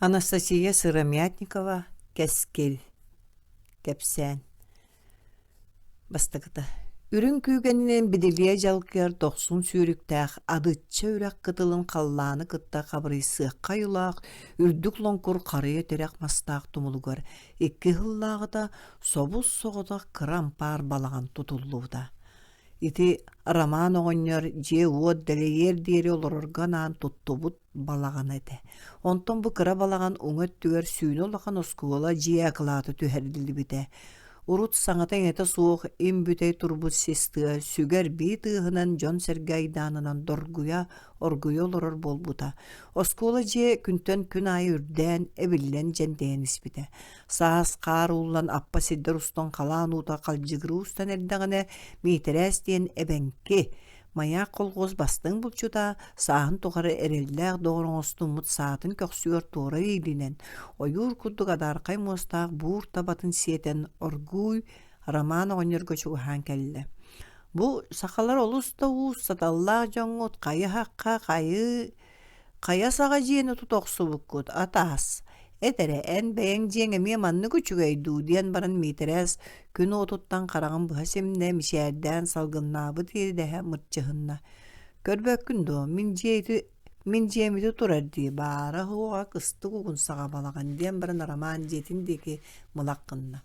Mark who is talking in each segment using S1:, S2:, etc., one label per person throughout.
S1: Анастасия Сыромятникова «Кэскил» кэпсээн Бастакыта Үрүҥ күүгэнинэн бидилийэ дьалкыйар дохсун сүүрүктээх Адычча үрэх кытылын халлааны кытта хабырыйсыахха айылаах үрдүк лоҥкур харыйа тирэх мастаах тумулугар икки сыллааҕыта собус-соҕотох кыра ампаар балаҕан тутуллубута. Ити Роман оҕонньор дьиэ-уот дэлэйиэр диэри олорорго анаан туттубут балаҕана этэ. Онтон бу кыра балаҕан уҥа өттүгэр сүүнэ улахан оскуола дьиэ акылаата түһэриллибитэ. Урут саҥата-иҥэтэ суох им бүтэй турбут сис тыа сүгэр бии тыаһынан дьон-сэргэ айдаанынан доргуйа, оргуйа олорор буолбута. Оскуола дьиэ күнтэн күн аайы үрдээн, эбиллэн дьэндэйэн испитэ. Саас хаар ууллан аппа сирдэр устан халаан уута халдьыгырыы устан эрдэҕинэ Миитэрээс диэн эбэҥки Маяк колхуос бастыҥ булчута сааһын тухары эрэллээх доҕор оҥостуммут саатын көхсүгэр туора иилинэн, ойуур курдук адаархай муостаах буур табатын сиэтэн оргууй Роман оҕонньорго чугаһаан кэллэ. Бу сахалар олус да уус саталлаах дьоҥҥут хайы-хахха хайы Хайа саҕа дьиэни тута охсубуккут, атаас? Эт эрэ, эн бэйэҥ дьиэҥ эмиэ маннык үчүгэй дуу диэн баран Миитэрээс күн уотуттан хараҕын быһа симнэ, мичээрдээн салгыннаабыт иэдэһэ мырчыһынна. Көрбөккүн дуо, мин дьиэ ити мин дьиэм ити турар дии, баара-суоҕа кыстык угун саҕа балаҕан диэн баран Роман дьиэтин диэки мылах гынна.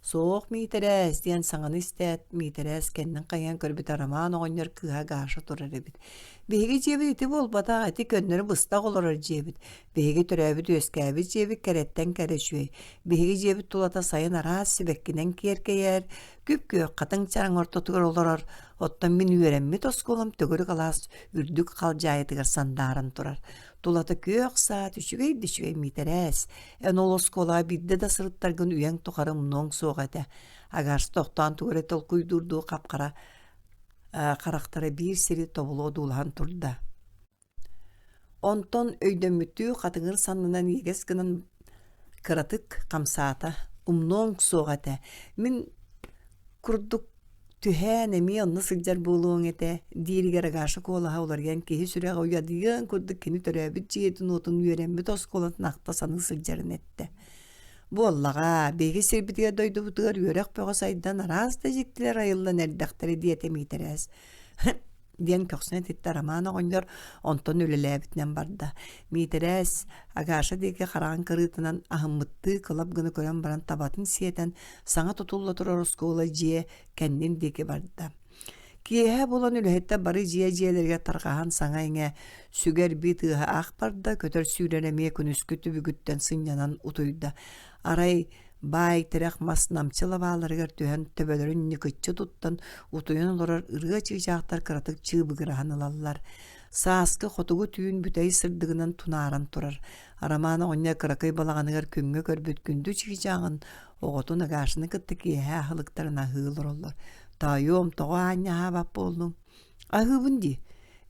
S1: Суох, Миитэрээс диэн саҥаны истээт, Миитэрээс кэннин хайыһан көрбүтэ Роман оҕонньор кыыһа Гаша турар эбит. Биһиги дьиэбит ити буолбатах, ити көннөрү быстах олорор дьиэбит. Биһиги төрөөбүт-үөскээбит дьиэбит кэрэттэн кэрэ үчүгэй. Биһиги дьиэбит тулата сайын араас сибэккинэн киэркэйэр, күп-күөх хатыҥ чараҥ ортотугар олорор. Оттон мин үөрэммит оскуолам төгүрүк алаас үрдүк халдьаайытыгар сандааран турар. Тулата күөх саат, үчүгэй да үчүгэй Миитэрээс. Эн ол оскуолаҕа биирдэ да сырыттаргын үйэҥ тухары умнуоҥ суох этэ. Агарс тохтоон тугу эрэ толкуйдуурдуу хап-хара харахтара биир сири тобулу одуулаһан турда. Онтон өйдөммүттүү хатыҥыр саннынан иэгэс гынан кыратык хамсаата. Умнуоҥ суох этэ. Мин курдук түһээн эмиэ онно сылдьар буолуоҥ этэ дииригэр Агаша куолаһа уларыйан киһи сүрэҕэ уйадыйыан курдук кини төрөөбүт дьиэтин-уотун үөрэммит оскуолатын ахта саныы сылдьарын эттэ. Буоллаҕа, биһиги сирбитигэр дойдубутугар үөрэх бөҕө сайдан араас да дьиктилэр айыллан эрдэхтэрэ диэтэ Миитэрээс. диэн көхсүн этиттэ Роман оҕонньор онтон үлэлээбитинэн барда. Миитэрээс Агаша диэки хараҕын кырыытынан аһыммыттыы кылап гына көрөн баран табатын сиэтэн саҥа тутулла турар оскуола дьиэ кэннин диэки барда. Киэһэ буолан үлэһиттэр бары дьиэ дьиэлэригэр тарҕаһан саҥа-иҥэ сүгэр бии тыаһа аах барда, көтөр сүүрэр эмиэ күнүскү түбүгүттэн сынньанан утуйда. Арай баай тирэх мас намчы лабааларыгар түһэн төбөлөрүн ньыкыччы туттан утуйан олорор ырыа чыычаахтар кыратык чыыбыгыраһан ылаллар. Сааскы хотугу түүн бүтэй сырдыгынан тунааран турар. Роман оҕонньор кыракый балаҕаныгар күҥҥэ көрбүт күндү чыычааҕын оҕотун Агашаны кытта киэһэ аһылыктарын аһыы олороллор. Тоойуом, тоҕо аанньа аһаабат буоллуҥ? Аһыыбын дии.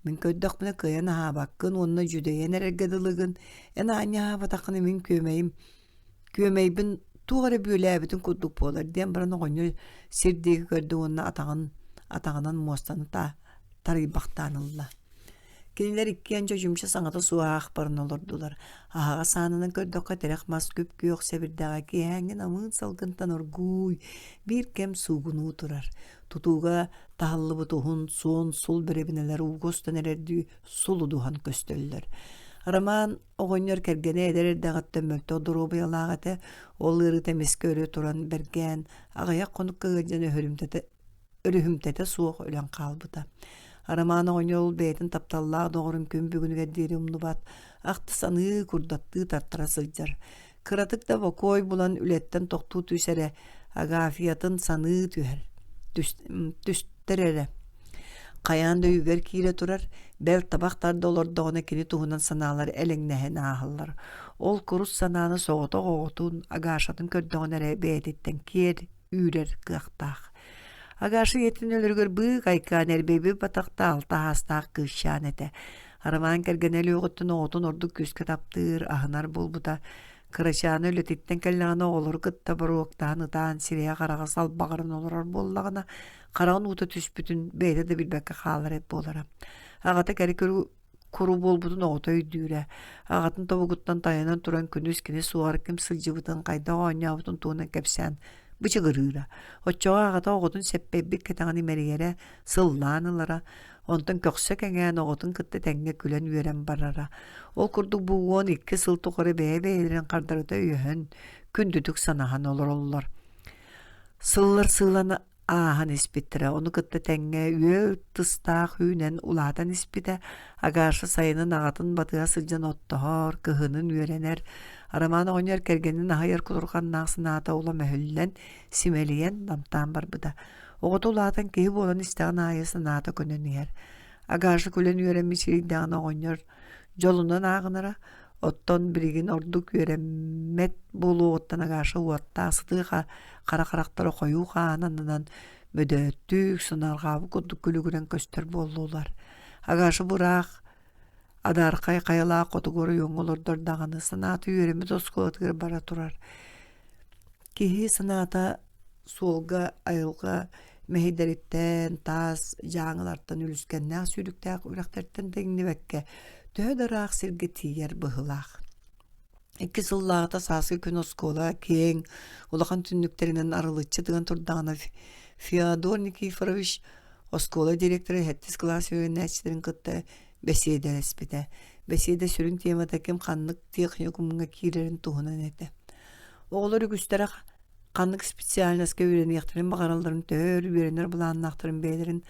S1: Мин көрдөхпүнэ кыайан аһаабаккын уонна дьүдэйэн эрэргэ дылыгын. Эн аанньа аһаабатаххына мин күөмэйим күөмэйбин туох эрэ бүөлээбитин курдук буолар диэн баран оҕонньор сир диэки көрдө уонна атаҕын атаҕынан муостаны тарыйбахтаан ылла. Кинилэр иккиэн чочумча саҥата суох аахпарын олордулар. Аһаҕас аанынан көрдөххө тирэх мас күп-күөх сэбирдэҕэ киэһээҥҥи намыын салгынтан оргууй биир кэм суугунуу турар. Тутууга таһыллыбыт уһун, суон сул бэрэбинэлэр ууга устан эрэрдии сулудуһан көстөллөр. Роман оҕонньор кэргэнэ эдэр эрдэҕиттэн мөлтөх доруобуйалаах этэ. Ол ыарыыта эмискэ өрө туран бэргээн, аҕыйах хонукка ыалдьан өһүрүмтэтэ өрүһүмтэтэ суох өлөн хаалбыта. Роман оҕонньор ол бэйэтин тапталлаах доҕорун күн бүгүнүгэр диэри умнубат, ахта саныы, курдаттыы тартара сылдьар. Кыратык да бокуой булан үлэттэн тохтуу түс эрэ, Агафьятын саныы түһэр, түстэр эрэ. Хайаан да өйүгэр киирэ турар, бэл табах тарда олордоҕуна кини туһунан санаалар элэҥнэһэн ааһаллар. Ол курус санааны соҕотох оҕотун, Агашатын көрдөҕүнэ эрэ бэйэтиттэн киэр үүрэр кыахтаах. Агаша ийэтин өлөрүгэр быык айкаан эрбэйбит батахта алта аастаах кыысчаан этэ. Роман кэргэнэ өлүөҕүттэн оҕотун ордук күүскэ таптыыр, аһынар буолбута. Кырачааны үлэтиттэн кэллэҕинэ оҕолору кытта боруоктаһан ытаан сирэйэ-хараҕа салбаҕыран олорор буоллаҕына, хараҕын уута түспүтүн бэйэтэ да билбэккэ хаалар эт буолара. Аҕата кэрэ куру буолбутун оҕото өйдүүрэ. Аҕатын тобугуттан тайанан туран күнүс кини суоҕар ким сылдьыбытын, хайдах оонньообутун туһунан кэпсээн бычыгырыыра. Оччоҕо аҕата оҕотун сэппэйбит кэтэҕин имэрийэрэ, сыллаан ылара, онтон көхсө кэҥээн оҕотун кытта тэҥҥэ күлэн-үөрэн барара. Ол курдук бу 12 сыл тухары бэйэ-бэйэлэрин хардарыта өйөһөн, күндүтүк санаһан олороллор. Сыллар сыылан ааһан испиттэрэ, ону кытта тэҥҥэ үөл тыстаах үүнэн улаатан испитэ. Агаша сайынын аҕатын батыһа сылдьан оттоһор, кыһынын үөрэнэр. Роман оҕонньор кэргэнин аһыйар кутурҕаннаах санаата улам өһүллэн, симэлийэн, намтаан барбыта. Оҕото улаатан киһи буолан истэҕин аайы санаата көнөн иһэр. Агаша күлэн үөрэммит сирийдэҕинэ оҕонньор дьолунан ааҕынара, оттон билигин ордук үөрэммэт буолуоҕуттан Агаша уоттаах сытыы хара харахтара хойуу хаан аннынан мөдөөттүк, санаарҕаабыт курдук күлүгүрэн көстөр буоллулар. Агаша бураах адаархай хайалаах хотугу оройуоҥҥа олордор даҕаны санаата үөрэммит оскуолатыгар бара турар. Киһи санаата суолга айылҕа мэһэйдэриттэн, таас дьааҥылартан үлүскэннээх сүүрүктээх үрэхтэртэн да иҥнибэккэ, төһө да ыраах сиргэ тиийэр быһыылаах. Икки сыллааҕыта сааскы күн оскуола киэҥ, улахан түннүктэринэн арылыччы тыган турдаҕына Феодор Никифорович оскуола директора сэттис кылаас үөрэнээччилэрин кытта бэсиэдэлэспитэ. Бэсиэдэ сүрүн темата ким ханнык техникумҥа киирэрин туһунан этэ. Оҕолор үгүстэрэ ханнык специальноска үөрэниэхтэрин баҕаралларын төһө өр үөрэнэр былааннаахтарын бэйэлэрин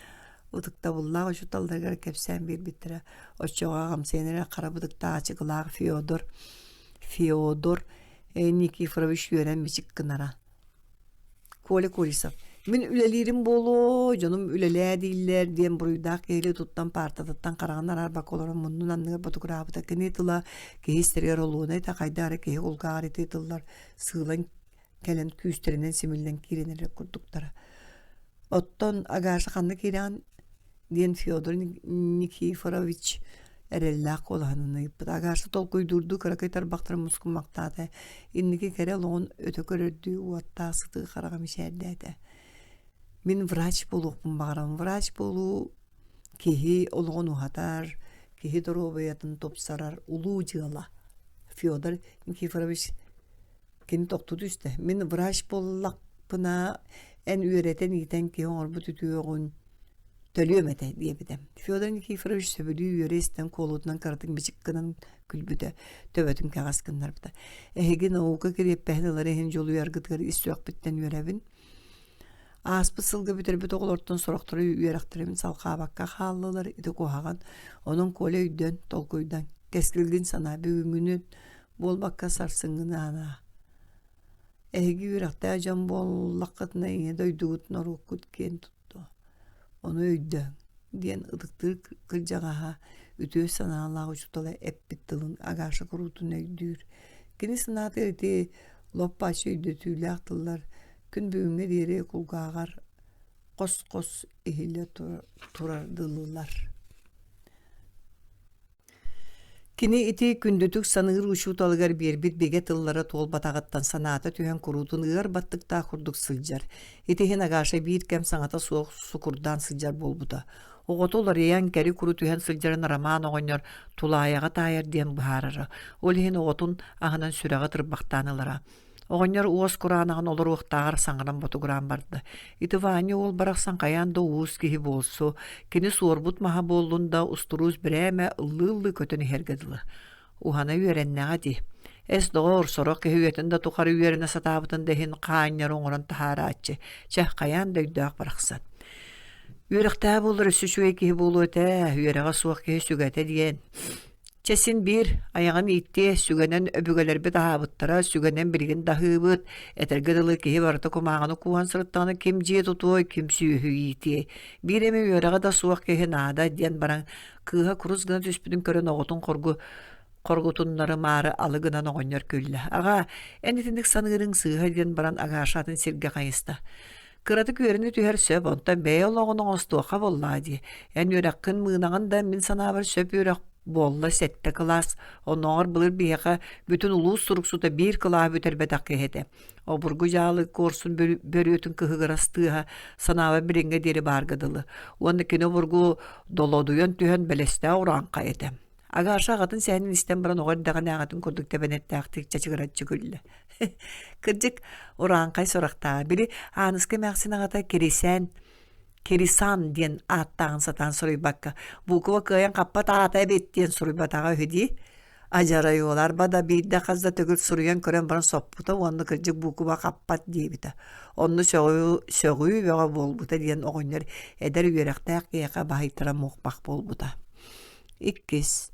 S1: ытыктабыллаах учууталларыгар кэпсээн биэрбиттэрэ. Оччоҕо аҕамсыйан эрэ хара бытыктаах ачыкылаах Феодор Феодор Никифорович үөрэн мичик гынара. Коля Колесов «Мин үлэлиирим буолуо, дьонум үлэлээ дииллэр» диэн буруйдаах киһилии туттан паартатыттан хараҕын араарбакка олорон муннун анныгар ботугураабыта. Кини тыла киһи истэригэр олуона этэ, хайдах эрэ киһи кулгааҕар ити тыллар сыылан кэлэн күүстэринэн симиллэн киирэн эрэр курдуктара. Оттон Агаша ханна киирэҕин диэн Федор Никифорович эрэллээх куолаһынан ыйыппыт. Агаша толкуйдуурдуу кыракый тарбахтарын мускуммахтаата, инники кэрэ олоҕун өтө көрөрдүү уоттаах сытыы хараҕа мичээрдээтэ. Мин врач буолуохпун баҕарабын. Врач буолуу киһи олоҕун уһатар, киһи доруобуйатын тупсарар улуу дьыала. Федор Никифорович Кини тохтуу түстэ. Мин врач буоллахпына, эн үөрэтэн-иитэн киһи оҥорбут үтүөҕүн төлүөм этэ диэбитэ. Федор Никифорович сөбүлүү үөрэ истэн куолутунан кыратык бичик гынан күлбүтэ, төбөтүн кэҕэс гыннарбыта. Эһиги наука кириэппэһин ылар иһин дьулуйаргытыгар ис сүрэхпиттэн үөрэбин. Ааспыт сылга бүтэрбит оҕолортон сорохторо үөрэхтэрин салҕаабакка хааллылар, ити куһаҕан. Онон Коля өйдөн, толкуйдан, кэскилгин санаа, бүгүҥҥүнүн буолбакка сарсыҥҥыны анаа. Эһиги үөрэхтээх дьон буоллаххытына ийэ дойдугут норуоккут киэн туттуо. Ону өйдөөҥ, диэн ытыктыыр кырдьаҕаһа үтүө санаалаах учуутала эппит тылын Агаша куруутун өйдүүр. Кини санаатыгар ити лоп-бааччы өйдөтүүлээх тыллар күн бүгүҥҥэ диэри кулгааҕар хос-хос иһиллэ турар дылылар. Кини ити күндүтүк саныыр учууталыгар биэрбит бигэ тыллара туолбатаҕыттан санаата түһэн куруутун ыар баттыктаах курдук сылдьар. Ити иһин Агаша биир кэм саҥата суох сукурдаан сылдьар буолбута. Оҕото уларыйан, кэри-куру түһэн сылдьарын Роман оҕонньор тулаайаҕа таайар диэн быһаарара. Ол иһин оҕотун аһынан сүрэҕэ тырбахтаан ылара. Оҕонньор уос кураанаҕын олоруохтааҕар саҥаран ботугураан барда. Ити Ваня уол барахсан хайаан да уус киһи буолсу, кини суорбут маһа буоллун да устуруус бирээмэ ыллыы-ыллыы көтөн иһэргэ дылы. Уһана үөрэннэҕэ дии. Эс доҕоор, сорох киһи үйэтин да тухары үөрэнэ сатаабытын да иһин хаанньары оҥорон таһаарааччы. Чэ, хайаан да өйдөөх барахсан. Үөрэхтээх буоллар өссө үчүгэй киһи буолуо этэ, үөрэҕэ суох киһи сүгэтэ диэн. Чэ син биир, айаҕын ииттиэ, сүгэнэн өбүгэлэрбит аһаабыттара, сүгэнэн билигин да аһыыбыт, этэргэ дылы киһи барыта кумааҕыны кууһан сырыттаҕына ким дьиэ тутуой, ким сүөһү иитиэй. Биир эмэ үөрэҕэ да суох киһи наада диэн баран, кыыһа курус гына түспүтүн көрөн оҕотун хоргу хоргутуннарымаары алы гынан оҕонньор күллэ. Аҕаа, эн итинник саныырыҥ сыыһа диэн баран Агаша атын сиргэ хайыста. Кыратык үөрэнэ түһэр сөп, онтон бэйэ олоҕун оҥостуохха буоллаа дии. Эн үөрэххин мыынаҕын да, мин санаабар сөп үөрэх буолла сэттэ кылаас. Оннооҕор былыр биһиэхэ бүтүн улуус суруксута биир кылааһы бүтэрбэтэх киһи этэ. Обургу дьаалы куорсун бөрүөтүн кыһыгырас тыаһа санаабар билиҥҥэ диэри баарга дылы. Уонна кини обургу долодуйан түһэн бэлэстээх урааҥхай этэ. Агаша аҕатын сэһэнин истэн баран оҕо эрдэҕинээҕитин курдук тэбэнэттээхтик чачыгыраччы күллэ. Кырдьык, урааҥхай сурахтааҕа. Били Ааныска эмээхсин аҕата Кирисээн Кирисан диэн ааттааҕын сатаан суруйбакка, буукуба кыайан хаппат аата эбит диэн суруйбатаҕа үһү дии. Адьарай уол арба да биирдэ хас да төгүл суруйан көрөн баран соппута уонна кырдьык буукуба хаппат диэбитэ. Онно сөҕүү, сөҕүү бөҕө буолбута диэн оҕонньор эдэр үөрэхтээх киһиэхэ баһыйтаран муохпах буолбута. Иккис.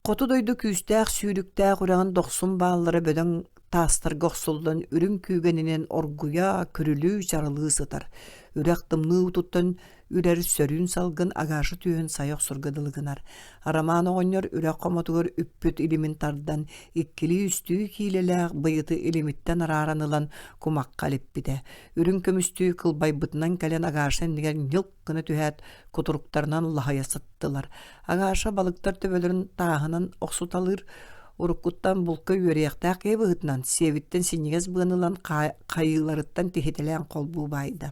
S1: Хоту дойду күүстээх сүүрүктээх үрэҕин дохсун бааллара бөдөҥ таастарга охсуллан үрүҥ күүгэнинэн оргуйа, күрүлүү, чарылыы сытар. Үрэх тымныы уутуттан үрэр сөрүүн салгын Агаша түөһүн сайа охсорго дылы гынар. Роман оҕонньор үрэх хомотугар үппүт илимин тардан, иккилии-үстүү киилэлээх быйыты илимиттэн арааран ылан кумахха илиппитэ. Үрүҥ көмүстүү кылбайбытынан кэлэн Агаша иннигэр ньылк гына түһээт, кутуруктарынан лаһыйа сыттылар. Агаша балыктар төбөлөрүн тааһынан охсуталыыр, уруккуттан булка үөрүйэхтээх киһи быһыытынан сиэбиттэн синньигэс быаны ылан хайыыларыттан тиһитэлээн холбуу баайда.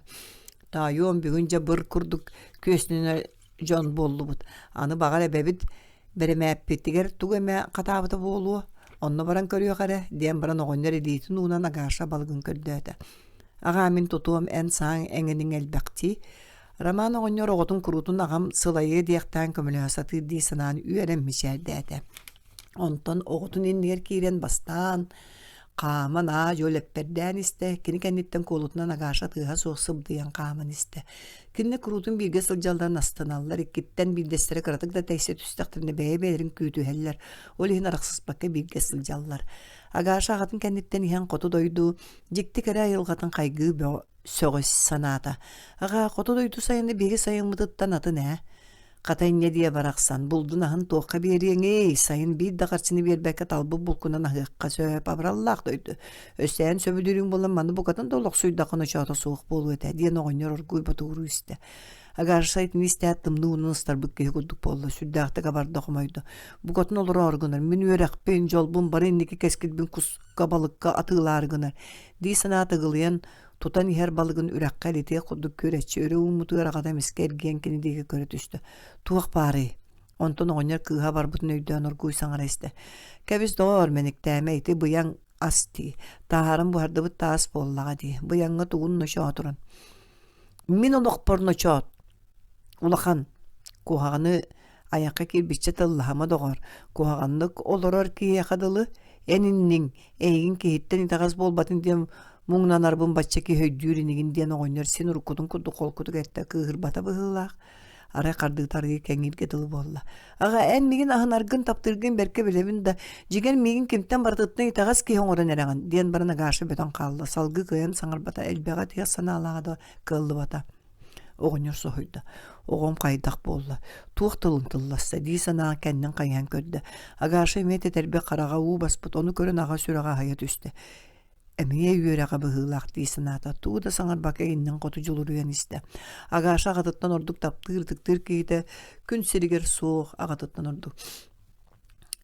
S1: Таайуом бүгүн дьэ быр курдук күөстэнэр дьон буоллубут. Аны баҕар эбэбит бэрэмээппитигэр тугу эмэ хатаабыта буолуо, онно баран көрүөх эрэ, диэн баран оҕонньор илиитин уунан Агаша балыгын көрдөөтө. Аҕаа мин тутуом эн сааҥ эҥиниҥ элбэхтии. Роман оҕонньор оҕотун куруутун аҕам сылайыа диэхтээн көмөлөһө сатыыр дии санаан үөрэн мичээрдээтэ. Онтон оҕотун иннигэр киирэн бастаан, хааман аа-дьуо лэппэрдээн истэ, кини кэнниттэн куолутунан Агаша тыаһа суох сыбдыйан хааман истэ. Кинини куруутун бииргэ сылдьалларын астыналлар, иккиттэн биирдэстэрэ кыратык да тэйсэ түстэхтэринэ бэйэ-бэйэлэрин күүтүһэллэр, ол иһин арахсыспакка бииргэ сылдьаллар. Агаша аҕатын кэнниттэн иһэн хоту дойду дьикти кэрэ айылҕатын хайгыы сөҕө санаата. Аҕаа, хоту дойду сайыны биһиги сайыммытыттан атын ээ. Хата инньэ диэ барахсан, булдун аһын туохха биэриэҥий, сайын биир да харчыны биэрбэккэ талбыт булкунан аһыахха сөп, абыраллаах дойду. Өссөөн сөбүлүүрүҥ буолан маны букатын да олохсуйдаххына ночоото суох буолуо этэ, диэн оҕонньор оргууй ботугуруу истэ. Агаша итини истээт тымныы уунан ыстарбыт киһи курдук буолла, сүрдээхтик абарда хомойдо. Букатын олороору гынар, мин үөрэхпин, дьолбун бары инники кэскилбин куска, балыкка атыылаары гынар, дии санаата ыгылыйан Тутан иһэр балыгын үрэххэ илитиэх курдук күөрэччи өрө ууммутугар аҕата эмискэ эргийэн кини диэки көрө түстэ. Туох баарый? Онтон оҕонньор кыыһа барбытын өйдөөн оргууй саҥара истэ. Кэбис доҕоор, мэниктээмэ, ити быйаҥ ас дии. Тааһаран буһардыбыт таас буоллаҕа дии. Быйаҥҥа тугун ночоотуран. Мин олохпор ночоот. Улахан. Куһаҕаны айахха киирбиччэ тыллаһама доҕор. Куһаҕаннык олорор киһиэхэ дылы эн инниҥ эйигин киһиттэн итэҕэс буолбатын диэн муҥнанарбын бачча киһи өйдүүр инигин диэн оҕонньор син уруккутун курдук холкутук эттэ кыыһырбата быһыылаах арай хардыыта арыый кэҥииргэ дылы буолла аҕа эн миигин аһынаргын таптыыргын бэркэ билэбин да дьиҥэр миигин кимтэн барытыттан итэҕэс киһи оҥорон эрэҕин диэн баран Агаша бөтөн хаалла салгыы кыайан саҥарбата элбэҕи этиэх санаалааҕа да кыаллыбата Оҕонньор соһуйда: «Оҕом хайдах буолла, туох тылын тылласта?» дии санаан кэннин хайыһан көрдө. Агаша эмиэ тэтэрбит хараҕа уу баспыт, ону көрөн аҕа сүрэҕэ аһыйа түстэ. Эмиэ үөрэҕэ быһыылаах дии санаата, тугу да саҥарбакка иннин хоту дьулуруйан истэ. Агаша аҕатыттан ордук таптыыр, ытыктыыр киһитэ күн сиригэр суох, аҕатыттан ордук.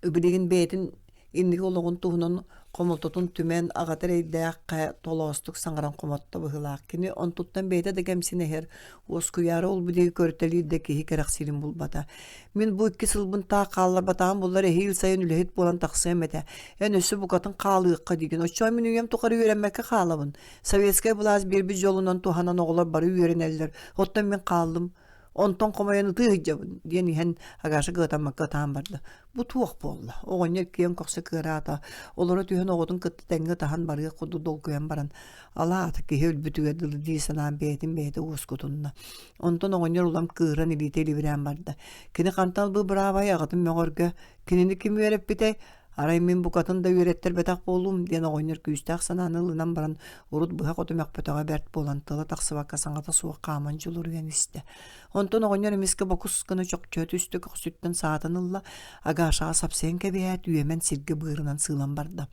S1: Билигин бэйэтин Инники олоҕун туһунан хомолтотун түмэн, аҕата эрэйдээххэ толоостук саҥаран хомотто быһыылаах. Кини онтуттан бэйэтэ да кэмсинэ иһэр, уоскуйаары ол-бу диэки көрүтэлиир да киһи кэрэхсиирин булбата. Мин бу икки сылбын таах хаалларбатаҕым буллар эһиил сайын үлэһит буолан тахсыам этэ. Эн өссө букатын хаалыахха диигин. Оччоҕо мин үйэм тухары үөрэммэккэ хаалабын. Советскай былаас биэрбит дьолунан туһанан оҕолор бары үөрэнэллэр. Оттон мин хааллым. Онтон хомойон ытыы сылдьабын, диэн иһэн Агаша кыатаммакка ытаан барда. Бу туох буолла? Оҕонньор киэҥ көхсө кыараата, олоро түһэн оҕотун кытта тэҥҥэ ытаһан барыах курдук долгуйан баран, алаата киһи өлбүтүгэр дылы дии санаан бэйэтин бэйэтэ уоскутунна. Онтон оҕонньор улам кыыран илиитэ илибирээн барда. Кини хантан ылбыт быраабай аҕатын мөҕөргө, кинини ким үөрэппитэй? Арай мин букатын да үөрэттэрбэтэх буолуум диэн оҕонньор күүстээх санааны ылынан баран урут быһа-хото мөхпөтөҕө бэрт буолан тыла тахсыбакка саҥата суох хааман дьулуруйан истэ. Онтон оҕонньор эмискэ бокус гына чохчойо түстэ көхсүттэн саатын ылла, Агашаҕа сапсыйан кэбиһээт үөмэн сиргэ быарынан сыылан барда.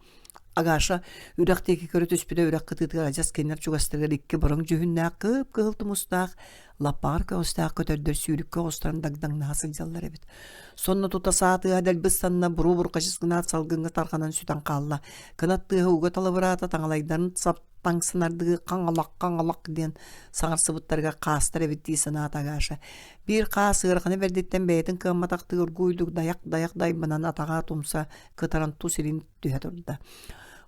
S1: Агаша үрэх диэки көрө түспүтэ үрэх кытыытыгар адьас кинилэр чугастарыгар икки бороҥ дьүһүннээх кып-кыһыл тумустаах лаппаҕар көҕүстээх көтөрдөр сүүрүккэ оҕустаран дагдаҥнаһа сылдьаллар эбит. Сонно тута саа тыаһа дэлби ыстанна, буруу бурҕачыс гынаат салгыҥҥа тарҕанан сүтэн хаалла. Кынат тыаһа уга талыбыраата, таҥалайдарын сап. таҥсынардыы хаҥалах-хаҥалах диэн саҥарсыбыттарыгар хаастар эбит дии санаата Агаша. Биир хаас ыараханы бэрдиттэн бэйэтин кыамматахтыы оргууйдук дайах-дайах дайбанан атаҕа тумса кытаран тус илин түһэ турда.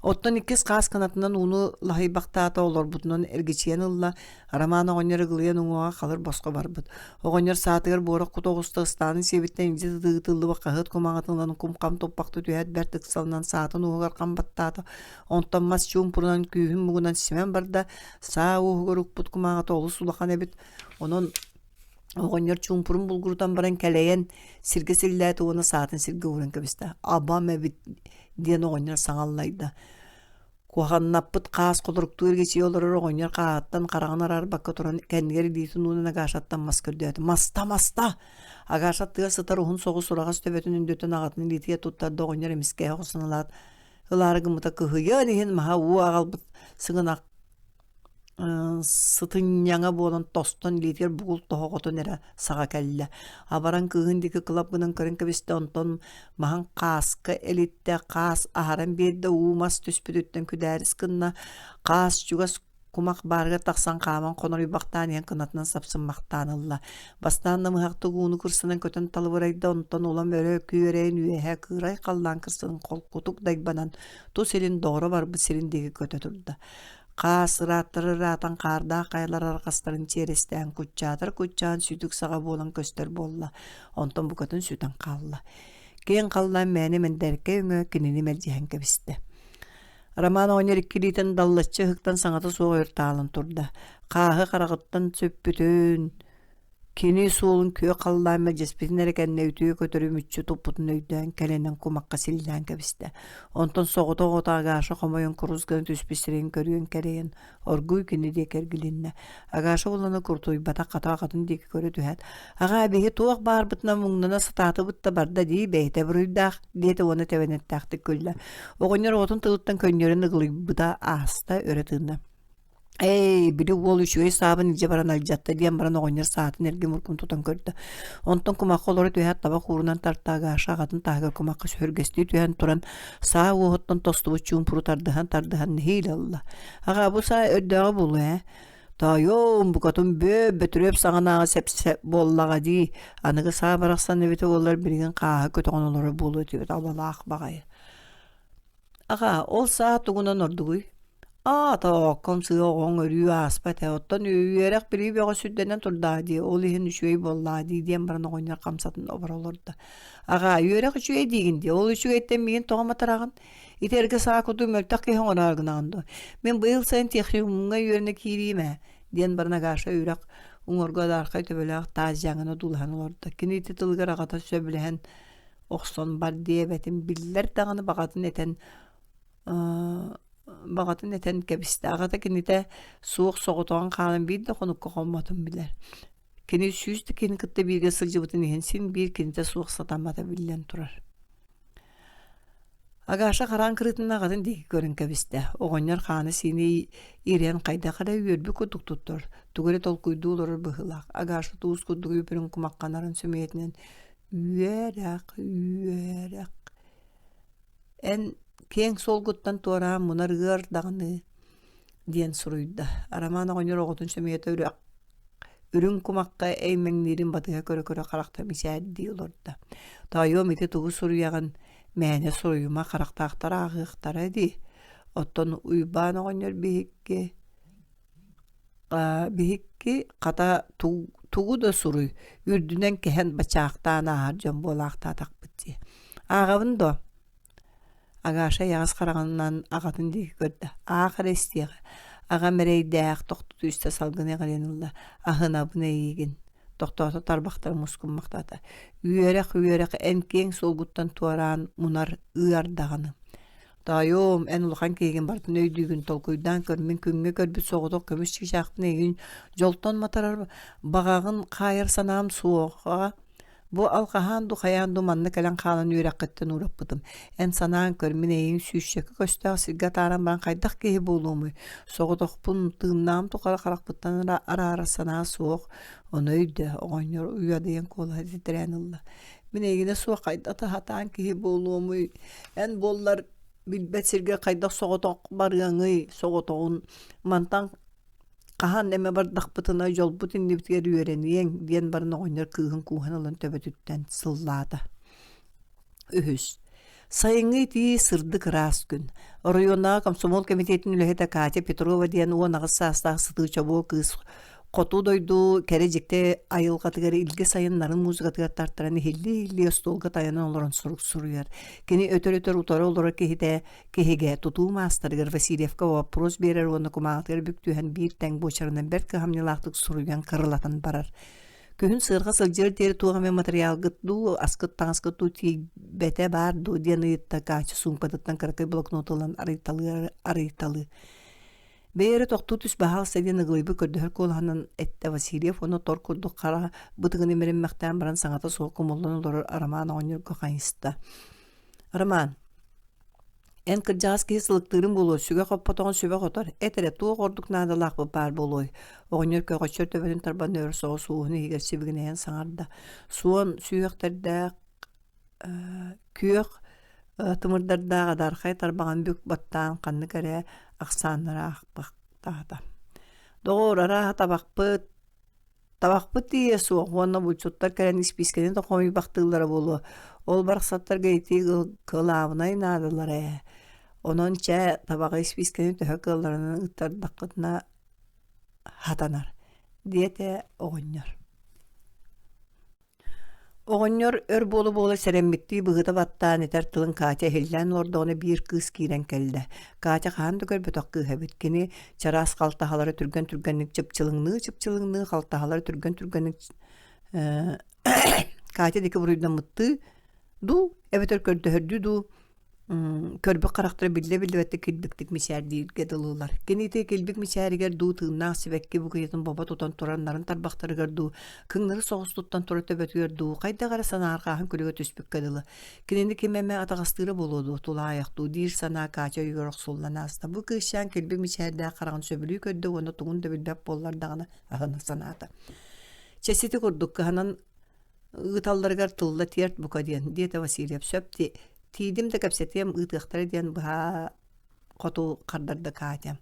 S1: Оттон иккис хаас кынатынан ууну лаһыйбахтаата олорбутунан эргичийэн ылла, Роман оҕонньор ыгылыйан уҥуоҕа халыр босхо барбыт. Оҕонньор саатыгар буорах кута оҕуста ыстаанын сиэбиттэн илдьи ыытыллыбыт хаһыат кумаҕытын ылан кум-хам туппахты түһээт бэрт ыксалынан саатын уоһугар хам баттаата. Онтон мас чуумпурунан күүһүн муҥунан симэн барда. Саа уоһугар укпут кумааҕыта олус улахан эбит. Онон Оҕонньор чуумпурун булгурутан баран кэлэйэн сиргэ силлээтэ уонна саатын сиргэ ууран кэбистэ. «Абам эбит» диэн оҕонньор саҥа аллайда. Куһаҕаннаппыт хаас холоруктуу эргичийэ олорор оҕонньор хааһыттан хараҕын араарбакка туран кэннигэр илиитин уунан Агашаттан мас көрдөөтө. «Маста, маста!» Агаша тыа сытар уһун соҕус ураҕас төбөтүн өндөтөн аҕатын илиитигэр туттарда оҕонньор эмискэ охсон ылаат ылаары гыммыта кыһыйыан иһин маһа уу аҕалбыт сыгынах сытынньаҥа буолан тостон илиитигэр бугул тоһоҕотун эрэ саҕа кэллэ. Абаран кыыһын диэки кылап гынан көрөн кэбистэ, онтон маһын хааска элиттэ, хаас аһаран биэрдэ, уу мас түспүтүттэн күдээрис гынна, хаас чугас кумах баарыгар тахсан хааман хоноруйбахтаан иһэн кынатынан сапсыммахтаан ылла. Бастаан намыһахтык ууну кырсынан көтөн талыбырайда, онтон улам өрө күөрэйэн үөһэ кыырай халлаан кырсын холкутук дайбанан тус илин доҕоро барбыт сирин диэки көтө турда. Хаас ырааттары ыраатан хаардаах хайалар арҕастарын чиэрэстээн куччаатар куччаан сүтүк саҕа буолан көстөр буолла, онтон букатын сүтэн хаалла. Киэҥ халлаан мээнэ мэндээркэй өҥө кинини мэлдьэһэн кэбистэ. Роман оҕонньор икки илиитин даллаччы ыһыктан саҥата суох өр таалан турда. Хааһы хараҕыттан сүппүтүн, Кини суолун күөх халлаан мэлдьэспитин эрэ кэннэ үтүө көтөрү мүччү туппутун өйдөөн кэлэнэн кумахха силлээн кэбистэ. Онтон соҕотох оҕото Агаша хомойон курус гына түспүт сирин көрүөн кэрэйэн оргууй кини диэки эргилиннэ. Агаша улана куртуйбатах хата аҕатын диэки көрө түһээт, «Аҕаа, биһи туох баарбытынан муҥнана сатаатыбыт да барда дии, бэйэтэ буруйдаах» диэтэ уонна тэбэнэттээхтик күллэ. Оҕонньор оҕотун тылыттан көнньүөрэн ыгылыйбыта ааста, өрө тыынна. Эй, били уол үчүгэй саабын илдьэ баран алдьатта диэн баран оҕонньор саатын эргим уркун тутан көрдө. Онтон кумахха олоро түһээт табах уурунан тарта Агаша аҕатын таһыгар кумахха сүһүргэстии түһэн туран саа уоһуттан тостубут чуумпуру тардыһан-тардыһан нэһиилэ ылла. Аҕаа бу саа өрдөөҕү буолуо ээ. Тоойуом, букатын бүөп Бөтүрүөп саҕанааҕы сэп буоллаҕа дии. Аныгы саа барахсан эбитэ буоллар билигин хааһы көтөҕөн олорор буолуо этибит абалаах баҕайы. Аҕаа, ол саа тугунан ордугуй? Аа, тоокком сыа оҕоҥ өрүү ааспат ээ, оттон үөрэх-билии бөҕө сүрдэнэн турдаа дии, ол иһин үчүгэй буоллаа дии диэн баран оҕонньор хамсатын оборо олордо. Аҕаа, үөрэх үчүгэй диигин дии, ол үчүгэйтэн миигин тоҕо матараҕын? Ити эргэ саа курдук мөлтөх киһи оҥороору гынаҕын дуо? Мин быйыл сайын техникумҥа үөрэнэ киириим ээ, диэн баран Агаша үрэх уҥуоргу адаархай төбөлөөх таас дьааҥыны одуулаһан олордо. Кини ити тылыгар аҕата сөбүлэһэн охсон бар диэбэтин биллэр даҕаны баҕатын этэн баҕатын этэн кэбистэ. Аҕата кинитэ суох соҕотоҕун хаалан биир да хонукка хоммотун билэр. Кини сүүс да киһини кытта бииргэ сылдьыбытын иһин син биир кинитэ суох сатаммата биллэн турар. Агаша хараан кырыытынан аҕатын диэки көрөн кэбистэ. Оҕонньор хаана-сиинэ ириэн хайдах эрэ үөрбүт курдук туттар, тугу эрэ толкуйдуу олорор быһыылаах. Агаша туус курдук үпүрүн кумахханарын сөмүйэтинэн Үөрэх, үөрэх Эн киэҥ суолгуттан туораан мунар ыар даҕаны диэн суруйда. Арамаан оҕонньор оҕотун сөмүйэтэ үрэх үрүҥ кумахха эймэҥниирин батыһа көрө-көрө харахта мичээрдии олордо. Тоойуом ити тугу суруйаҕын мээнэ суруйума харахтаахтар ааҕыахтара дии. Оттон Уйбаан оҕонньор биһикки Биһикки хата тугу да суруй, үрдүнэн кэһэн бачаахтаан ааһар дьон буолаахтаатахпыт дии. Ааҕабын дуо? Агаша эйэҕэс хараҕынан аҕатын диэки көрдө. Аах эрэ истиэҕэ. Аҕам эрэйдээх тохтуу түстэ салгын эҕирийэн ылла. Аһынабын эйиигин. Тохтоото тарбахтара мускуммахтаата. Үөрэх, үөрэх, эн киэҥ суолгуттан туораан мунар ыар даҕаны. Тоойуом, эн улахан киһигин барытын өйдүүгүн, толкуйдаан көр, мин күҥҥэ көрбүт соҕотох көмүс чыычаахпын эйигин дьолтон матарар баҕаҕын хаайар санаам суоҕа. Бу алҕаһаан дуу, хайаан дуу манна кэлэн хаалан үөрэххиттэн уураппытым. Эн санаан көр, мин эйигин сүүсчэкэ көстөөх сиргэ атааран баран хайдах киһи буолуомуй? Соҕотохпун, тыыннааҕым тухары харахпыттан араарар санаа суох. Ону өйдөө, оҕонньор уйадыйан куолаһа титирээн ылла. Мин эйигинэ суох хайдах да сатаан киһи буолуомуй? Эн буоллар. Билбэт сиргэ хайдах соҕотох барыаҥый, соҕотоҕун мантан хаһан эмэ бардахпытына дьолбут иннибитигэр үөрэниэҥ диэн баран оҕонньор кыыһын кууһан ылан төбөтүттэн сыллаата. Үһүс. Сайыҥҥы итии сырдык ыраас күн. Оройуоннааҕы комсомол кэмитиэтин үлэһитэ Катя Петрова диэн 18 саастаах сытыы чобуо кыыс хоту дойду кэрэ дьикти айылҕатыгар илгэ сайын нарын музыкатыгар тартаран иһиллии-иһиллии остуолга тайанан олорон сурук суруйар. Кини өтөр-өтөр утары олорор киһитэ киһигэ тутуу маастарыгар Васильевка вопрос биэрэр уонна кумааҕытыгар бүк түһэн биир тэҥ буочарынан бэрт кыһамньылаахтык суруйан кырылатан барар. Күһүн сыарҕа сылдьыар диэри туох эмэ матырыйаалгыт дуу, аскыт таҥаскыт дуу тиийбэтэ баар дуу диэн ыйытта Катя суумкатыттан кыракый блокнот ылан арыйталыы арыйталыы. Бэйэ эрэ тохтуу түс баһаалыста диэн ыгылыйбыт көрдөһөр куолаһынан эттэ Васильев уонна тор курдук хара бытыгын имэриммэхтээн баран саҥата суох кумуллан олорор Роман оҕонньорго хайыста. Роман, эн кырдьаҕас киһи сылыктыырын буолуо, сүгэ хоппотоҕун сүбэ хотор, эт эрэ туох ордук наадалаахпыт баар буолуой? Оҕонньор көҕөччөр төбөтүн тарбан өр соҕус уоһун иһигэр сибигинэйэн саҥарда. Суон сүһүөхтэрдээх күөх тымырдардаах адаархай тарбаҕын бүк баттаан ханнык эрэ ахсааннары аахпахтаата. Доҕоор, арааһа табахпыт табахпыт тиийэ суох уонна булчуттар кэлэн испиискэни да хомуйбахтыыллара буолуо. Ол барахсаттарга ити кылаабынай наадалара ээ. Онон чэ, табаҕы испиискэни төһө кыалларынан ыттардаххытына хатанар, диэтэ оҕонньор. Оҕонньор өр буола-буола сэрэммиттии быһыта баттаан этэр тылын Катя иһиллээн олордоҕуна биир кыыс киирэн кэллэ. Катя хаһан да көрбөтөх кыыһа эбит. Кини чараас халтаһалары түргэн-түргэнник чыпчылыҥныы-чыпчылыҥныы халтаһалары түргэн-түргэнник Катя диэки буруйдаммыттыы дуу эбэтэр көрдөһөрдүү дуу Көрбүт харахтара биллэ-биллибэттик килбиктик мичээрдииргэ дылылар. Кини ити килбик мичээригэр дуу тыыннаах сибэкки букетын бобо тутан турар нарын тарбахтарыгар дуу, кыҥнары соҕус туттан турар төбөтүгэр дуу, хайдах эрэ санаарҕааһын күлүгэ түспүккэ дылы. Кинини ким эмэ атаҕастыыра буолуо дуо, тулаайах дуу диир санаа Катя өйүгэр охсуллан ааста. Бу кыысчаан килбик мичээрдээх хараҕын сөбүлүү көрдө уонна тугун да билбэт буоллар даҕаны аһына санаата. Чэ сити курдук кыһанан Ыыталларыгар тылла тиэрт бука диэн, диэтэ Васильев. Сөп тиийдим да кэпсэтиэм, ыытыахтара диэн быһа хоту хардарда Катя.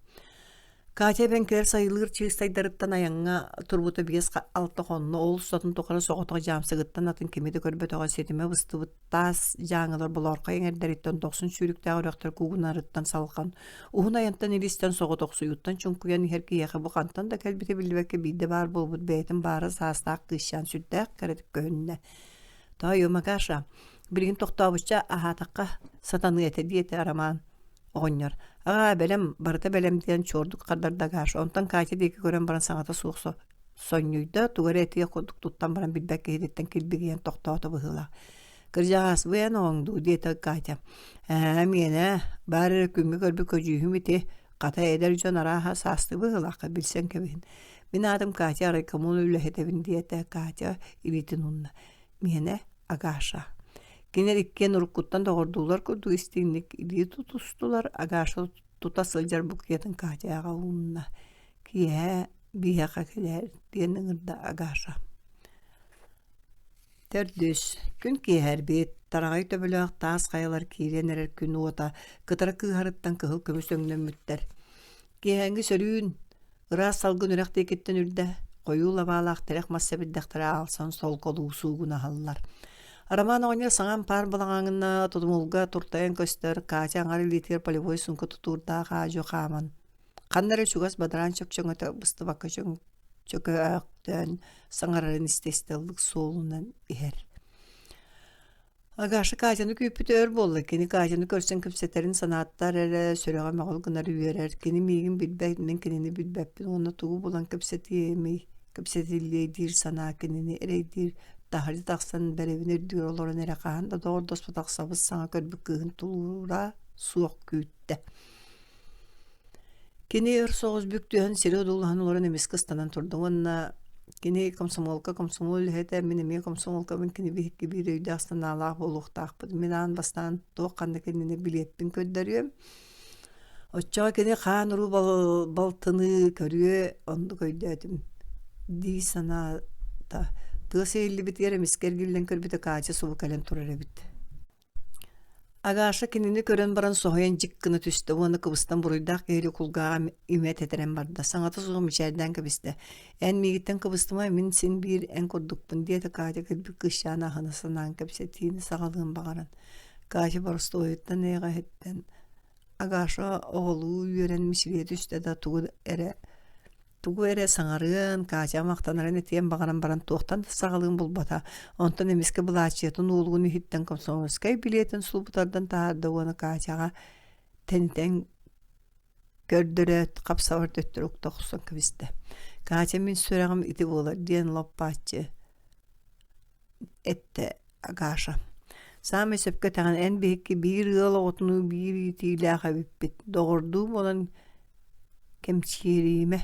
S1: Катя эбэҥкилэр сайылыыр чыыстайдарыттан айаҥҥа турбута 5-6 хонно, ол устатын тухары соҕотох дьаамсыгыттан атын кими да көрбөтөҕө ситимэ быстыбыт таас дьааҥылар болоорхой эҥэрдэриттэн дохсун сүүрүктээх үрэхтэр куугунарыттан салҕан, уһун айантан илистэн соҕотохсуйууттан чуҥкуйан иһэр киһиэхэ бу хантан да кэлбитэ биллибэккэ биирдэ баар буолбут бэйэтин баара саастаах кыысчаан сүрдээх кэрэтик көһүннэ. «Тоойуом, Агаша, билигин тохтообучча аһаатахха сатаныа этэ» диэтэ Роман оҕонньор. «Аҕаа, бэлэм, барыта бэлэм» диэн чуордук хардарда Агаша. Онтон Катя диэки көрөн баран саҥата суох сонньуйда, тугу эрэ этиэх курдук туттан баран билбэт киһититтэн килбигийэн тохтоото быһыылаах. «Кырдьаҕаас, бу эн оҕоҥ дуу?» диэтэ Катя. «Ээ, миэнэ, баар эрэ күҥҥэ көрбүт көдьүүһүм ити, хата эдэр дьон арааһа саастыы быһыылаахха билсэн кэбиһин. Мин аатым Катя райкомол үлэһитэбин» диэтэ Катя илиитин уунна. «Миэнэ Агаша». Кинилэр иккиэн уруккуттан доҕордуулар курдук истиҥник илии тутустулар. Агаша тута сылдьар букетын Катяҕа уунна. Киэһэ биһиэхэ кэлээр диэн ыҥырда Агаша. Төрдүс күн киэһэрбит, тараҕай төбөлөөх таас хайалар киирэн эрэр күн уота кытара кыыһарыттан кыһыл көмүс өҥнөммүттэр. Киэһээҥҥи сөрүүн, ыраас салгын үрэх диэкиттэн үрдэ, хойуу лабаалаах тирэх мас сэбирдэхтэрэ аалсан солколуу суугунаһаллар. Роман оҕонньор саҥа ампаар балаҕаҥына тутумулга туртайан көстөр, Катя аҥар илиитигэр полевой сумка тутуурдаах аадьу хааман Ханна эрэ чугас бадараан чөкчөҥөтө быстыбакка чөкөөхтөөн саҥарарын истэ-истэ ыллык суолунан иһэр. Агаша Катяны күүппүтэ өр буолла. Кини Катяны көрсөн кэпсэтэрин санааттар эрэ сүрэҕэ мөҕүл гынар үөрэр. Кини миигин билбэт, мин кинини билбэппин уонна тугу булан кэпсэтиэмий, кэпсэтиллиэй диир санаа кинини эрэйдиир. Таһырдьа тахсан бэрэбинэ үрдүгэр олорон эрэ хаһан да доҕордоспотох сабыс-саҥа көрбүт кыыһын тулуура суох күүттэ. Кини өр соҕус бүк түһэн сири одуулаһан олорон эмискэ ыстанан турда уонна кини комсомолка комсомол үлэһитэ, мин эмиэ комсомолкабын, кини биһикки биир өйдөөх санаалаах буолуохтаахпыт. Мин аан бастаан туох ханнык иннинэ билиэппин көрдөрүөм. Оччоҕо кини хаан уруу балтыныы көрүө, оннук өйдөөтүм дии санаата. Тыас иһиллибитигэр эмискэ эргиллэн көрбүтэ Катя субу кэлэн турар эбит. Агаша кинини көрөн баран соһуйан дьик гына түстэ уонна кыбыстан буруйдаах киһилии кулгааҕа имэ тэтэрэн барда, саҥата суох мичээрдээн кэбистэ: «Эн миигиттэн кыбыстыма, мин син биир эн курдукпун» диэтэ Катя кэлбит кыысчааны аһына санаан кэпсэтиини саҕалыан баҕаран. Катя боростуойуттан эйэҕэһиттэн Агаша оҕолуу үөрэн мичилийэ түстэ да тугу эрэ Тугу эрэ саҥарыан, Катя махтанарын этиэн баҕаран баран туохтан да саҕалыын булбата. Онтон эмискэ былаачыйатын уолугун иһиттэн комсомольскай билиэтин сулбу тардан таһаарда уонна Катяҕа тэнитэн көрдөрөөт, хапсабар төттөрү укта охсон кэбистэ. Катя мин сүрэҕим ити буолар диэн лоппааччы эттэ Агаша. Саамай сөпкө этэҕин эн биһикки биир ыал оҕотунуу биир иитиилээх эбиппит, доҕордуу буолан кэмчиэримэ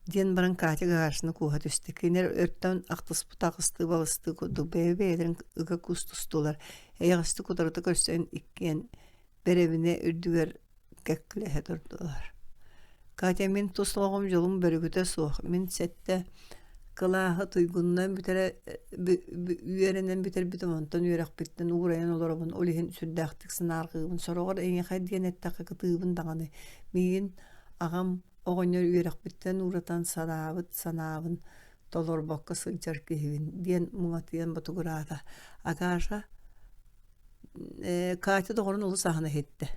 S1: диэн баран Катя Гагашины кууһа түстэ. Кинилэр өртөн ахтыспыт аҕыстыы-балыстыы курдук бэйэ-бэйэлэрин ыга куустустулар, эйэҕэстик утарыта көрсөн иккиэн бэрэбинэ үрдүгэр кэккэлэһэ турдулар. Катя мин тус олоҕум дьолум бөрүкүтэ суох. Мин сэттэ кылааһы туйгуннан бүтэрэ үөрэнэн бүтэрбитим, онтон үөрэхпиттэн уурайан олоробун, ол иһин сүрдээхтик санаарҕыыбын. Сороҕор эйиэхэ диэн эттэххэ кытыыбын даҕаны. Миигин аҕам оҕонньор үөрэхпиттэн ууратан санаабыт санаабын толорбокко сылдьар киһибин диэн муҥатыйан ботугураата. Агаша Катя доҕорун олус аһына иһиттэ.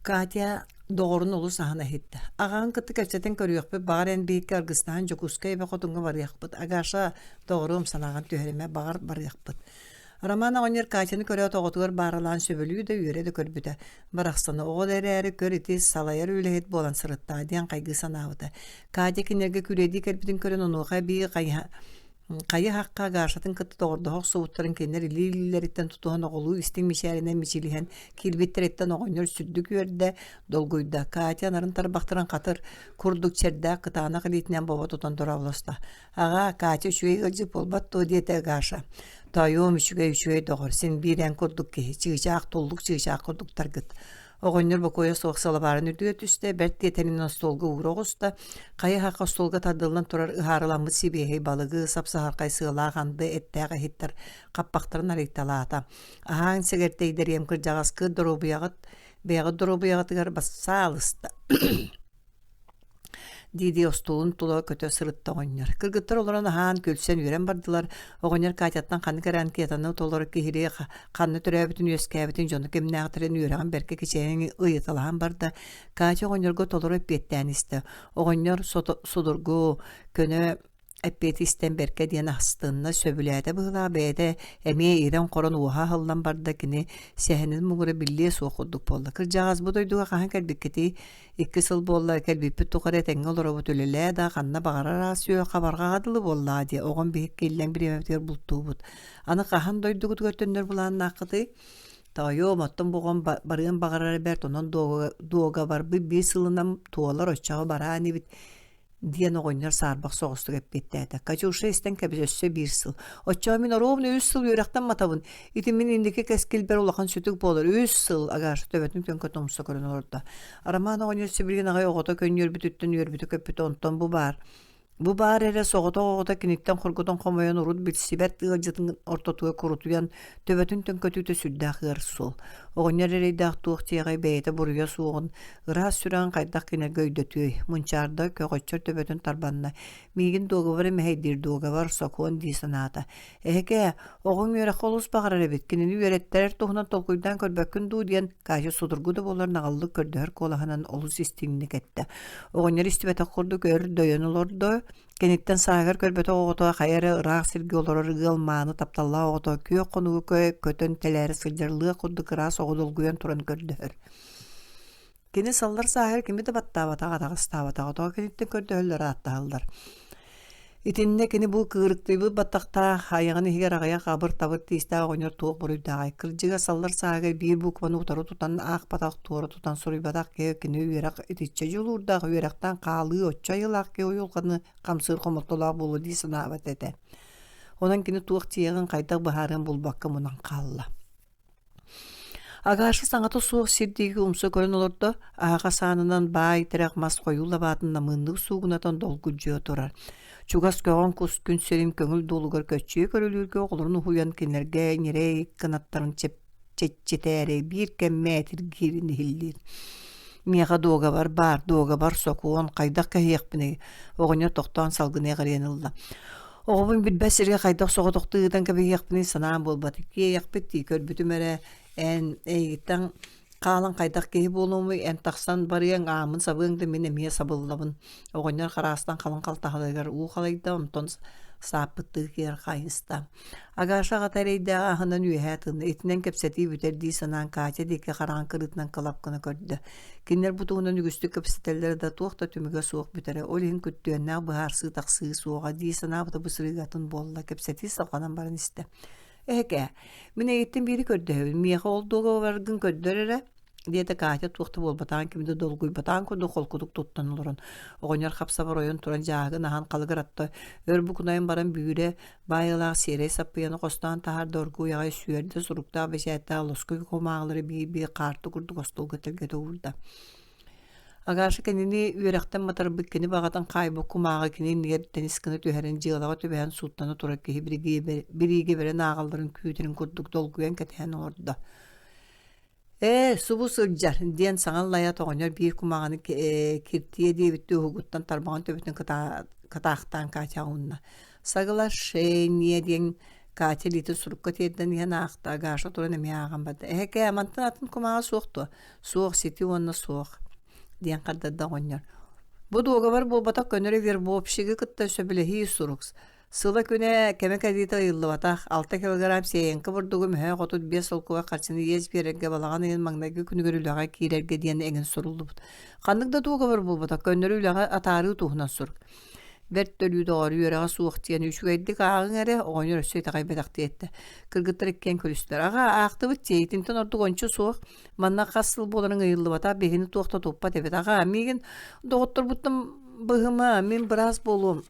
S1: Катя доҕорун олус аһына иһиттэ. Аҕаҕын кытта кэпсэтэн көрүөхпүт, баҕар эн биһикки аргыстаһан Дьокуускай эбэ хотуҥҥа барыахпыт. Агаша, доҕоруом, санааҕын түһэримэ, баҕар барыахпыт. Роман оҕонньор Катяны көрөөт оҕотугар бааралаан сөбүлүү да үөрэ да көрбүтэ. Барахсаны оҕо да эрээри көр ити салайар үлэһит буолан сырыттаҕа диэн хайгыы санаабыта. Катя кинилэргэ күрүөдии кэлбитин көрөн онуоха эбии хайыһа Хайы-хахха Гашатын кытта доҕордоһо охсубуттарын кинилэр илии-илиилэриттэн тутуһан оҕолуу истиҥ мичээринэн мичилиһэн киирбиттэриттэн оҕонньор сүрдүк үөрдэ, долгуйда. Катя нарын тарбахтарын хатыр курдук чэрдээх кытаанах илиитинэн бобо тутан дорооболосто. «Аҕаа, Катя үчүгэй ыалдьыт буолбат дуо?» диэтэ Гаша. «Тоойуом, үчүгэй үчүгэй доҕор, син биир эн курдук киһи, чыычаах туллук чыычаах курдуктаргыт. Оҕонньор бокуойа суох сылабаарын үрдүгэр түстэ, бэрт тиэтэлинэн остуолга уура оҕуста, хайа-хахха остуолга тардыллан турар ыһаарыламмыт сибиэһэй балыгы, сап-саһархай сыалаах анды эттээх иһиттэр хаппахтарын арыйталаата. Аһааҥ сэгэртэйдэриэм кырдьаҕаскыт доруобуйаҕыт бэйэҕит доруобуйаҕытыгар бассаалыста дии-дии остуолун тула көтө сырытта оҕонньор. Кыргыттар олорон аһаан, күлсэн үөрэн бардылар. Оҕонньор Катяттан ханнык эрэ анкетаны толору киһилии ханна төрөөбүтүн, үөскээбитин, дьону кимнээхтэрин үөрэҕин бэркэ кичэйэн ыйыталаһан барда. Катя оҕонньорго толору эппиэттээн истэ. Оҕонньор судургу, көнө эппиэти истэн бэркэ диэн астынна, сөбүлээтэ быһыылаах бэйэтэ эмиэ ирэн-хорон уоһа аһыллан барда, кини сэһэнин муҥура биллиэ суох курдук буолла. Кырдьаҕас бу дойдуга хаһан кэлбиккитий? Икки сыл буолла, кэлбиппит тухары этэҥҥэ олоробут, үлэлээ да, ханна баҕарар аас үө хабарҕаҕа дылы буоллаҕа дии, оҕом биһикки иллэҥ бириэмэбитигэр бултуубут. Аны хаһан дойдугутугар төннөр былааннааххытый? Тоойуом, оттон бу оҕом барыан баҕарара бэрт, онон дуогабарбыт биир сылынан туолар, оччоҕо бараа инибит диэн оҕонньор саарбах соҕустук эппиэттээтэ. Катюша истэн кэбис өссө биир сыл. Оччоҕо мин оруобуна үс сыл үөрэхтэн матабын. Ити мин инники кэскилбэр улахан сүтүк буолар. Үс сыл Агаша төбөтүн төҥкө тумса көрөн олордо. Роман оҕонньор сибилигин аҕай оҕото көнньүөрбүтүттэн үөрбүтэ-көппүтэ онтон бу баар. Бу баар эрэ соҕотох оҕото киниттэн хоргутан хомойон урут билсибэт ыалдьытын ортотугар курутуйан төбөтүн төҥкөтүүтэ сүрдээх ыар суол. Оҕонньор эрэйдээх туох диэҕэй бэйэтэ буруйа суоҕун Ыраас сүрэҕин хайдах гынарга өйдөтүөй, мунчаарда көҕөччөр төбөтүн тарбанна, миигин дуогабары мэһэйдиир дуогабар, сокуон дии санаата. Эһэкээ, оҕоҥ үөрэххэ олус баҕарар эбит, кинини үөрэттэрэр туһунан толкуйдаан көрбөккүн дуу диэн Катя судургу да буоллар наҕыллык көрдөһөр куолаһынан олус истиҥник эттэ. Оҕонньор истибэтэх курдук өр дөйөн олордо, Киниттэн сааһыгар көрбөтөх оҕото хайа эрэ ыраах сиргэ олорор ыал мааны тапталлаах оҕото күөх хонууга көтөн тэлээрэ сылдьар лыах курдук ыраас оҕо долгуйан туран көрдөһөр. Кини саллар сааһыгар кими да баттаабатах, атаҕастаабатах, тоҕо киниттэн көрдөһөллөр ааттаһаллар. Итиннэ кини бу кыырыктыйбыт баттахтаах, айаҕын иһигэр аҕыйах абыр-табыр тиистээх оҕонньор туох буруйдааҕай? Кырдьыга саллар сааһыгар биир букваны утары тутан аахпатах, туора тутан суруйбатах киһи кини үөрэх итиччэ дьулуурдаах, үөрэхтэн хаалыы оччо айылаах киһи уйулҕаны хамсыыр хомолтолоох буолуо дии санаабат этэ. Онон кини туох тиийэҕин хайдах быһаарыан булбакка мунан хаалла. Агаша саҥата суох сир диэки умса көрөн олордо, аһаҕас аанынан баай тирэх мас хойуу лабаатын намыыннык суугунатан долгуйдьуйа турар. Чугас көҕөн кус күн сирин көҥүл дуолугар көччүйэ көрүлүүргэ оҕолорун уһуйан кинилэргэ ньирэй кынаттарын чэччитээри биир кэм мээтиргиирин иһиллиир. Миэхэ дуогабар баар, дуогабар, сокуон, хайдах кэһиэхпиний? Оҕонньор тохтоон салгыны эҕирийэн ылла. Оҕобун билбэт сиргэ хайдах соҕотохтуу ыытан кэбиһиэхпиний санаам буолбат. Киэйэхпит дии көрбүтүм эрэ, эн эйигиттэн хаалан хайдах киһи буолуомуй, эн тахсан барыаҥ, ааммын сабыаҥ да мин эмиэ сабыллабын. Оҕонньор хараастан халыҥ халтаһаларыгар уу халыйда, онтон сааппыттыы киэр хайыста. Агаша аҕата эрэйдээҕи аһынан үөһээ тыынна, итинэн кэпсэтии бүтэр дии санаан Катя диэки хараҕын кырыытынан кылап гына көрдө. Кинилэр бу туһунан үгүстүк кэпсэтэллэрэ да туох да түмүгэ суох бүтэрэ, ол иһин күттүөннээх быһаарсыы тахсыы суоҕа дии санаабыта бу сырыыга атын буолла, кэпсэтии салҕанан баран истэ. Эһэкээ, мин эйигиттэн биири көрдөһөбүн, миэхэ ол дуогабаргын көрдөр эрэ, диэтэ Катя туох да буолбатаҕын кими да долгуйбатаҕын курдук холкутук туттан олорон. Оҕонньор хап-сабар ойон туран дьааһыгын аһан халыгыратта, өр букунайан баран бүүрэ баайыылаах сиэрэй саппыйаны хостоон таһаарда оргууй аҕай сүөрдэ суруктаах бэчээттээх лоскуй кумааҕылары биир-биир хаарты курдук остуолга тэлгэтэ уурда. Агаша кинини үөрэхтэн матарбыт кини баҕатын хаайбыт кумааҕы кини иннигэр тэнис гына түһэрин дьыалаҕа түбэһэн сууттана турар киһи бириигэбэрин ааҕалларын күүтэрин курдук долгуйан кэтэһэн олордо. «Ээ, субу сылдьар» диэн саҥа аллайаат оҕонньор биир кумааҕыны киртийэ диэбиттии уһугуттан тарбаҕын төбөтүн кытаахтаан Катяҕа уунна. «Соглашение» диэн Катя илиитин сурукка тиэрдэн иһэн аахта, Агаша туран эмиэ ааҕан барда. «Эһэкээ, мантан атын кумааҕы суох дуо?» «Суох, сити уонна суох» диэн хардарда оҕонньор. «Бу дуогабар буолбатах көнөрү вербовщигы кытта сөбүлэһии сурук. Сыла күнэ кэмэ кэлиитэ ыйыллыбатах, 6 килограмм сиэйэҥкэ бурдугу мөһөөх 35 солкуобай харчыны иэс биэрэргэ балаҕан ыйын маҥнайгы күнүгэр үлэҕэ киирэргэ диэн эҥин суруллубут. Ханнык да дуогабар буолбатах, көннөрү үлэҕэ атаарыы туһунан сурук. Бэрт өлүү доҕор, үөрэҕэ суох диэн үчүгэйдик ааҕыҥ эрэ, оҕонньор өссө итэҕэйбэтэх диэтэ. Кыргыттар иккиэн күлүстүлэр. Аҕаа, аахтыбыт дии, итинтэн ордук ончу суох. Манна хас сыл буоларын ыйыллыбатах, биһигини туох да туппат эбит. Аҕаа, миигин доҕотторбуттан быһыма, мин быраас буолуом.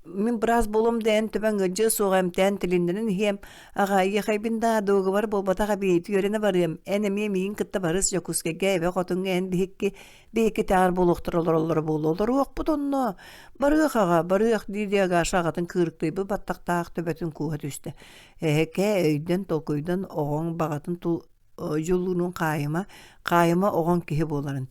S1: Мин быраас буолуом да эн төбөҥ ыалдьыа суоҕа эмтээн тилиннэрэн иһиэм, аҕаа эйиэхэйбин даа дуогабар буолбатах эбиэт үөрэнэ барыам, эн эмиэ миигин кытта барыс Дьокуускайга эбэ хотуҥҥа эн биһикки биһикки тааҕар буолуохтара олороллоро буолуо олоруохпут онно барыах аҕа барыах дии-дии Агаша аҕатын кыырыктыйбыт баттахтаах төбөтүн кууһа түстэ эһэкээ өйдөн толкуйдан оҕоҥ баҕатын дьулуурун хаайыма хаайыма оҕоҥ киһи буоларын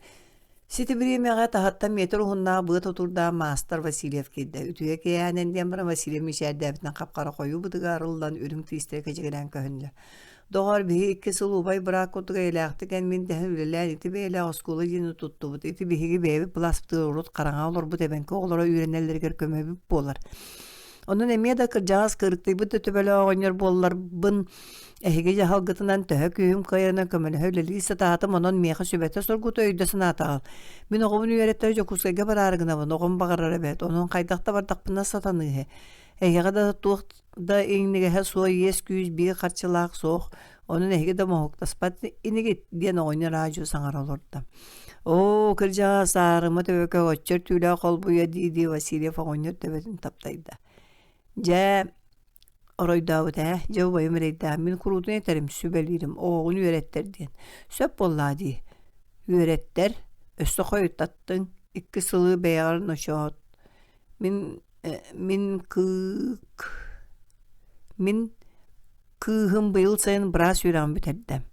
S1: Сити бириэмэҕэ таһыттан метр уһуннаах быа тутуурдаах маастар Васильев киирдэ. Үтүө киэһээнэн диэн баран Васильев мичээрдээбитинэн хап-хара хойуу бытыга арыллан, үрүҥ тиистэрэ кэчигирээн көһүннэ. Доҕоор, биһи икки сыл убай быраат курдук эйэлээхтик эн-мин дэһэн үлэлээн ити бэйэлээх оскуола дьиэни туттубут. Ити биһиги бэйэбит былааспытыгар урут хараҥаҕа олорбут эбэҥки оҕолоро үөрэнэллэригэр көмөбүт буолар. Онон эмиэ да кырдьаҕас кырыктыйбыт да төбөлөөх оҕонньор буолларбын, эһиги дьаһалгытынан төһө күүһүм кыайарынан көмөлөһө үлэлии сатаатым, онон миэхэ сүбэтэ-соргута өйдө-санаата аҕал. Мин оҕобун үөрэттэрэ Дьокуускайга бараары гынабын, оҕом баҕарар эбээт, онон хайдах да бардахпына сатаныыһы. Эһиэхэ да туох да иҥнигэһэ суох иэс-күүс биир харчылаах суох, онон эһиги да моһуктаспат инигит диэн оҕонньор аадьу саҥара олордо. Оо, кырдьаҕас аарыма төбөкө оччор түүлээх холбуйа дии-дии Васильев оҕонньор төбөтүн таптайда. Дьэ, оройдообут ээ, дьэ убайым эрэйдээх, мин куруутун этэрим, сүбэлиирим, оҕоҕун үөрэттэр диэн. Сөп буоллаа дии. Үөрэттэр, өссө хойутаттыҥ, икки сылы бэйэҕэр ночоот. Мин мин кыык мин кыыһым быйыл сайын быраас үөрэҕин бүтэрдэ.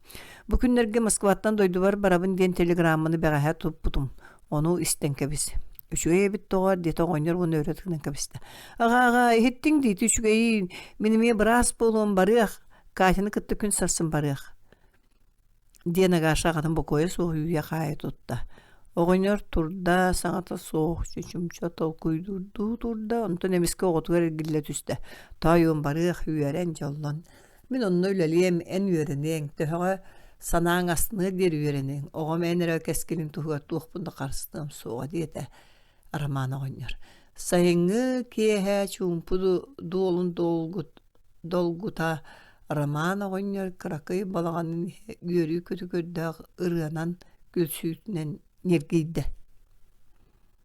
S1: Бу күннэргэ Москваттан дойдубар барабын диэн телеграмманы бэҕэһээ туппутум. Ону истэн кэбис. Үчүгэй эбит доҕоор диэтэ оҕонньор уонна өрө тыынан кэбистэ. Аҕаа, аҕаа, иһиттиҥ дии, үчүгэйиин. Мин эмиэ быраас буолуом, барыах. Катяны кытта күн сарсын барыах. Диэн Агаша аҕатын бокуойа суох үүйэ-хаайа тутта. Оҕонньор турда, саҥата суох, чочумча толкуйдуурдуу турда, онтон эмискэ оҕотугар эргиллэ түстэ: «Тоойуом, барыах, үөрэн, дьоллон. Мин онно үлэлиэм, эн үөрэниэҥ, төһөҕө санааҥ астыныар диэри үөрэниэҥ. Оҕом эн эрэ кэскилин туһугар туохпун да харыстыам суоҕа» диэтэ Роман оҕонньор. Сайыҥҥы киэһэ чуумпу дуолун долгута Роман оҕонньор кыракый балаҕанын иһэ үөрүү-көтүкүрдээх ырыанан, күлсүүтүнэн ньиргийдэ.